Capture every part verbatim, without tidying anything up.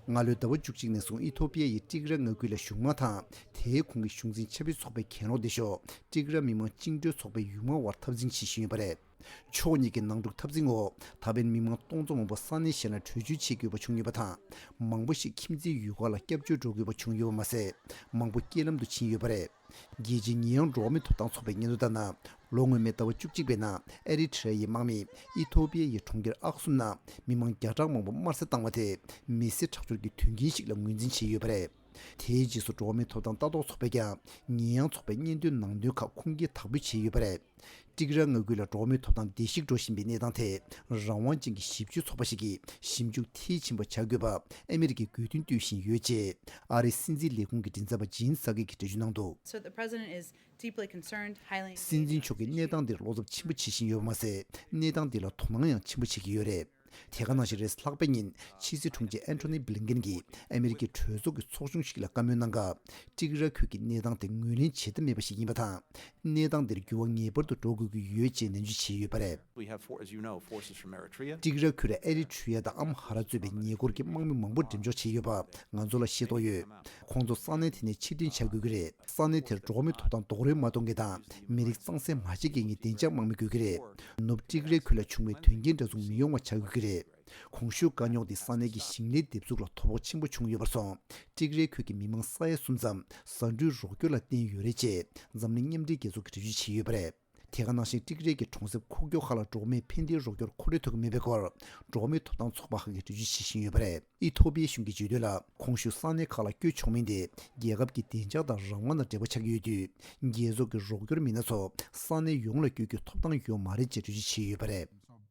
སྔ་ལོའི་ཟླ་བ་བཅུ་གཅིག་ནས་བཟུང་ཨི་ཐོ་པི་ཡ་ཡི་ཀྲིག་ར་མངའ་ཁུལ་ལ་གཞུང་དམངས་དང་དེའི་ཁོངས་ཀྱི་གཞུང་འཛིན་ཆབ་སྲིད་ཚོགས་པའི་གྱེན་ལོག་སྡེ་ཤོག་ཀྲིག་ར་མི་དམངས་བཅིངས་འགྲོལ་ཚོགས་པའི་ཡུལ་དམངས་དབར་འཐབ་འཛིང་བྱེད་བཞིན་ཡོད་པ་རེད། ཕྱོགས་གཉིས་ཀྱི་ནང་འཁྲུག་འཐབ་འཛིང་འོག་ད་ཕན་མི་མང་སྟོང་ཚོ་མང་པོ་ས་གནས་གཞན་ལ་བྲོས་བྱོལ་བྱེད་དགོས་པ་བྱུང་ཡོད་པ་དང་། མང་པོ་ཞིག་ཁྱིམ་མཚེས་ཡུལ་ཁག་ལ་སྐྱབས་བཅོལ་འགྲོ་དགོས་པ་བྱུང་ཡོད་པ་མ་ཟད། མང་པོ་རྐྱེན་ལམ་དུ་ཕྱིན་ཡོད་པ་རེད། རྒྱལ་སྤྱིའི་ཉེས་ཡངས་འགྲོ་བ་མིའི་ཐོབ་ཐང་ཚོགས་པའི་སྙན་ཐོ་ལྟར་ན། ལོ་སྔོན་མའི་ཟླ་བ་བཅུ་གཅིག་པའི་ནང་ཨེ་རི་ཐི་ར་ཡའི་དམག་མིས་ཨི་ཐོ་པི་ཡ་ཡི་གྲོང་ཁྱེར་ཨག་སུམ་ནང་མི་མང་བརྒྱ་ཕྲག་མང་པོ་དམར་བསད་བཏང་བ་དེ་མི་སེར་ཁྲག་སྦྱོར་གྱི་དོན་རྐྱེན་ཞིག་ལ་ངོས་འཛིན་བྱས་ཡོད་པ་རེད། དེའི་རྗེས་སུ་འགྲོ་བ་མིའི་ཐོབ་ཐང་ལྟ་རྟོག་ཚོགས་པས་ཀྱང་ཉེས་ཡངས་ཚོགས་པའི་སྙན་ཐོའི་ནང་དོན་ཁག་ཁུངས་སྐྱེལ་དག་པོ་བྱས་ཡོད་པ་རེད། ཀྲིག་ར་མངའ་ཁུལ་ལ་འགྲོ་བ་མིའི་ཐོབ་ཐང་བརྡལ་བཤིག་འགྲོ་བཞིན་པའི་གནས་སྟངས་ཐད་རང་དབང་ཅན་གྱི་ཞིབ་དཔྱོད་ཚོགས་པ་ཞིག་གིས་ཞིབ་འཇུག་མཐིལ་ཕྱིན་པ་བྱ་དགོས་པ་ཨ་མི་རི་ཀའི་དགོས་འདུན་བཏོན་བཞིན་ཡོད་ཅེས་ཨ་རིའི་སྲིད་འཛིན་ལས་ཁུངས་ཀྱི་མགྲིན་ཚབ་པ་ཇིན་སཱ་ཀི་གིས་འགྲེལ་བརྗོད་གནང་འདུག So the president is deeply concerned, highly engaged. སྲིད་འཛིན་མཆོག་གིས་གནས་སྟངས་འདིར་བློ་འཚབ་ཆེན་པོ་བྱེད་བཞིན་ཡོད་པ་མ་ཟད། གནས་སྟངས་འདི་ལ་དོ་སྣང་ཡང་ཆེན་པོ་བྱེད་ཀྱི་ཡོད་རེད། དེ་ག་ནང་བཞིན་རེས་ལྷག་པའི་ཉིན་ཕྱི་སྲིད་དྲུང་ཆེ་ཨན་ཐོ་ནི་བྷི་ལིན་ཀེན་གྱིས་ཨ་མི་རི་ཀའི་གྲོས་ཚོགས་ཀྱི་ཚོགས་ཆུང་ཞིག་ལ་བཀའ་མོལ་གནང་སྐབས། ཀྲིག་ར་ཁུལ་གྱི་གནས་སྟངས་དེ་ངོས་ལེན་བྱེད་ཐབས་མེད་པ་ཞིག་ཡིན་པ་དང་། གནས་སྟངས་འདིར་འགྱུར་བ་ངེས་པར་དུ་འགྲོ་དགོས་ཀྱི་ཡོད་ཅེས་ནན་བརྗོད་བྱས་ཡོད་པ་རེད། We have, for, as you know, forces from Eritrea. ཀྲིག་ར་ཁུལ་ལ་ཨེ་རི་ཐི་རི་ཡ་དང་ཨམ་ཧ་ར་གཙོས་པའི་ཉེ་འཁོར་གྱི་དམག་མི་མང་པོ་འགྲེམས་འཇོག་བྱས་ཡོད་པ་ང་ཚོ་ལ་ཤེས་རྟོགས་ཡོད། ཁོང་ཚོ་ས་གནས་དེ་ནས་ཕྱིར་འཐེན་བྱ་དགོས་ཀྱི་རེད། ས་གནས་དེར་འགྲོ་བ་མིའི་ཐོབ་ཐང་རྡོག་རོལ་མ་གཏོང་མཁན་དང་མི་རིགས་གཙང་སེལ་མ་བྱེད་མཁན་གྱི་བདེ་འཇགས་དམག་མི་དགོས་ཀྱི་རེད། ནུབ་ཀྲིག་རའི་ཁུལ་ལ་བྱུང་བའི་དོན་རྐྱེན་འདྲ་མཚུངས་མི་ཡོང་བ་བྱ་དགོས་ཀྱི་རེད། གོང་ཞུས་དཀའ་རྙོག་འདི་ས་གནས་ཀྱི་ཞིང་ལས་འདེབས་འཛུགས་ལ་དོ་ཕོག་ཆེན་པོ་བྱུང་ཡོད་པར་སོང་། ཀྲིག་རའི་ཁུལ་གྱི་མི་མང་ས་ཡ་གསུམ་ཙམ་ཟ་འབྲུའི་རོགས་སྐྱོར་ལ་བརྟེན་ཡོད་རེད་ཅེས་འཛམ་གླིང་མཉམ་འབྲེལ་རྒྱལ་ཚོགས་ཀྱིས་འགྲེལ་བརྗོད་བྱས་ཡོད་པ་རེད། དེ་ག་ནང་བཞིན་ཀྲིག་རའི་གི་གྲོང་གསེབ་ཁུག་ཀྱོག་ཁག་ལ་འགྲོ་བ་མིའི་ཕན་བདེའི་རོགས་སྐྱོར་མཁོ་སྤྲོད་ཐུབ་ཀྱི་མེད་པའི་སྐོར་འགྲོ་བ་མིའི་ཐོབ་ཐང་ཚོགས་པ་ཁག་གིས་འགྲེལ་བརྗོད་བྱེད་བཞིན་ཡོད་པ་རེད། ཨི་ཐོ་པི་ཡའི་གཞུང་གིས་བརྗོད་དོན་ལ། གོང་ཞུས་ས་གནས་ཁག་ལ་བསྐྱོད་ཆོག་མིན་དེ་རྒྱལ་ཁབ་ཀྱི་བདེ་འཇགས་དང་རང་དབང་དང་འབྲེལ་བ་ཆགས་ཀྱི་ཡོད་དུས། རྒྱལ་ཚོགས་ཀྱི་རོགས་སྐྱོར་མི་སྣ་ཚོ་ས་གནས་ཡོངས་ལ་བསྐྱོད་རྒྱུའི་ཐོབ་ཐང་ཡོད་མ་རེད་ཅེས་འགྲེལ་བརྗོད་བྱས་ཡོད་པ་རེད།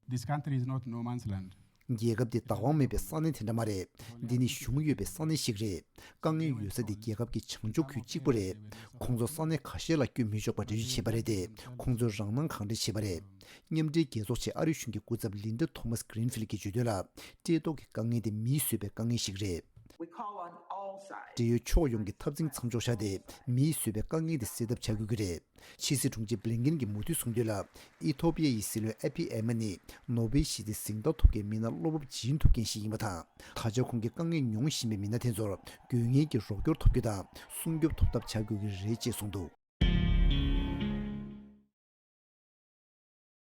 This country is not no man's land. རྒྱལ་ཁབ་འདི་བདག་དབང་མེད་པའི་ས་གནས་དེ་འདྲ་མ་རེད། འདི་ནི་གཞུང་ཡོད་པའི་ས་གནས་ཤིག་རེད། དཀའ་ངལ་ཡོད་ས་དེ་རྒྱལ་ཁབ་ཀྱི་བྱང་ཕྱོགས་ཁུལ་གཅིག་པུ་རེད། ཁོང་ཚོ་ས་གནས་ཁ་ཤས་ལ་བསྐྱོད་མི་ཆོག་པ་འགྲེལ་བརྗོད་བྱས་པ་རེད་དེ། ཁོང་ཚོས་རང་སྣང་གང་འདྲ་བྱས་པ་རེད། མཉམ་འབྲེལ་རྒྱལ་ཚོགས་ཆེད་ཨ་རིའི་གཞུང་གི་སྐུ་ཚབ་ལིན་ཌ་ཐོ་མཱས་གྷི་རིན་ཕིལ་གྱིས་བརྗོད་དོན་ལ། བཀྲེས་ལྟོགས་ཀྱི་དཀའ་ངལ་དེ་མིས་བཟོས་པའི་དཀའ་ངལ་ཞིག་རེད། We call on all sides. འབྲེལ་ཡོད་ཕྱོགས་ཡོངས་ཀྱི་འཐབ་འཛིང་མཚམས་འཇོག་བྱ་སྟེ། མིས་བཟོས་པའི་དཀའ་ངལ་དེ་སེལ་ཐབས་བྱ་དགོས་ཀྱི་རེད། ཕྱི་སྲིད་དྲུང་ཆེ་བྷི་ལིན་ཀེན་གྱིས་མུ་མཐུད་གསུངས་དོན་ལ། ཨི་ཐོ་པི་ཡ་ཡི་སྲིད་བློན་ཨ་བྷི་ཨེ་མ་ནི་ནོ་བེལ་ཞི་བདེའི་གཟེངས་རྟགས་ཐོབ་མཁན་མི་སྣ་བློ་སྤོབས་སྦྱིན་ཐུབ་མཁན་ཞིག་ཡིན་པ་དང་། ད་ཆ་ཁོང་གིས་དཀའ་ངལ་མྱོང་བཞིན་པའི་མི་སྣ་དེ་ཚོར་དགོས་ངེས་ཀྱི་རོགས་སྐྱོར་ཐོབ་རྒྱུ་དང་སྲུང་སྐྱོབ་ཐོབ་ཐབས་བྱ་དགོས་ཀྱི་རེད་ཅེས་གསུངས་འདུག།